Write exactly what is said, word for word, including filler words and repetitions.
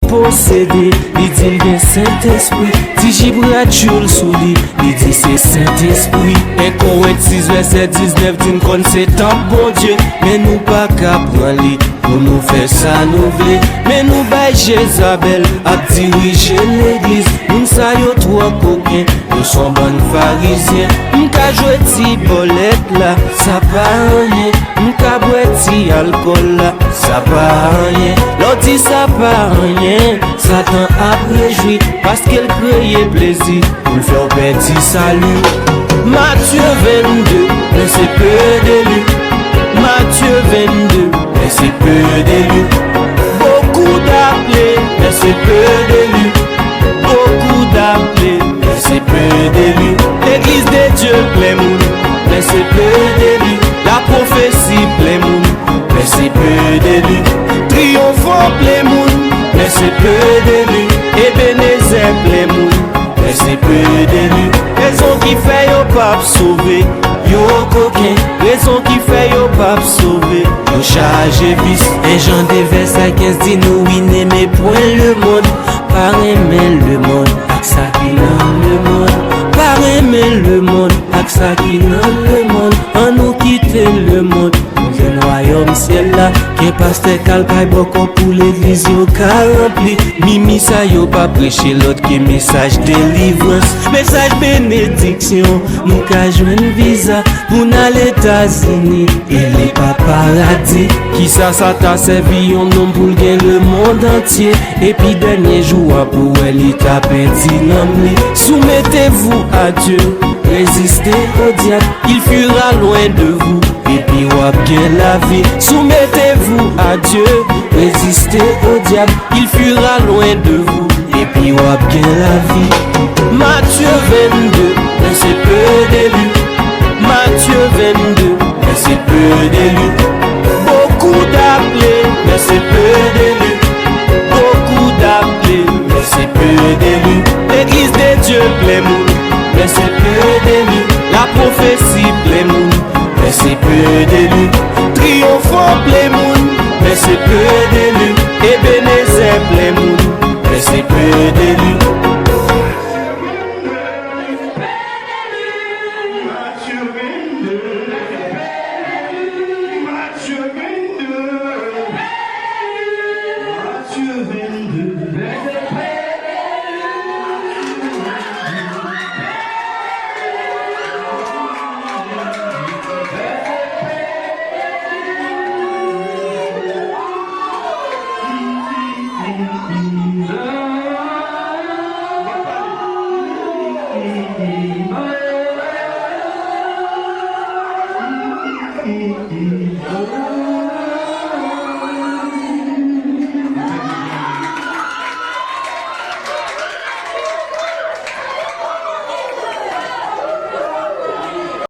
posede, li di l gen Sentespri. Ti jip rad chou l sou li, li di se Sentespri. En Korent sis vèsè diznèf di n konn se tanp Bondye, men nou pa ka pran li pou nou fè sa nou vle. Men nou bay Jezabèl ap dirije legliz. Moun sa yo twò koken, yo s on bann farizyen. M ka jwe ti bòlèt la, sa pa anyen. M ka bwè ti alkòl la, sa pa anyen. Lè w di sa pa anyen, Satan ap rejwi, paske l kreye plezi pou l fè w pèdi sali. Matye vennde, men se pe de li. Matye vennde, men se pe de li. Beaucoup d'appelés, mais c'est peu d'élus. Beaucoup d'appelés, mais c'est peu d'élus. Legliz de Dye plen moun, men se pe de li. Lapwofesi plen moun, men se pe de li. Triyonfan plen moun, men se pe de li. Ebenezè plen moun, men se pe de li. Rezon ki fè yo p ap sove, yo koken. Rezon ki fè yo p ap sove, yo chaje vis. En Jan de vèsè kenz di nou, wi, n'aimez point le monde. Pa renmen lemonn ak sa ki nan lemonn. Pa renmen lemonn ak sa ki nan lemonn. Annou kite lemonn, nou jwenn wayòm syèl la. Gen pastè k al kay bòkò pou legliz yo ka ranpli. Mimi sa yo pa preche lòt ke mesaj delivrans, mesaj benediksyon. Nou ka jwenn viza pou n al Etazini e li pa paradi. Kisa sa ta sèvi yon nonm pou l gen lemonn antye, epi dènye jou a pou wè li ta pèdi nanm li? Soumettez-vous à Dieu, résistez au diable, il fuira loin de vous, epi w ap gen lavi. Soumettez-vous à Dieu, résistez au diable, il fuira loin de vous, epi w ap gen lavi. Matye vennde, men se pe de li. Matye vennde, men se pe de li. Beaucoup d'appelés, mais c'est peu d'élus. Beaucoup d'appelés, mais c'est peu d'élus. Legliz de Dye plen moun, men se pe de li. Lapwofesi plen moun, men se pe de li. Triyonfan plen moun, men se pe de li. Ebenezè plen moun, men se pe de li.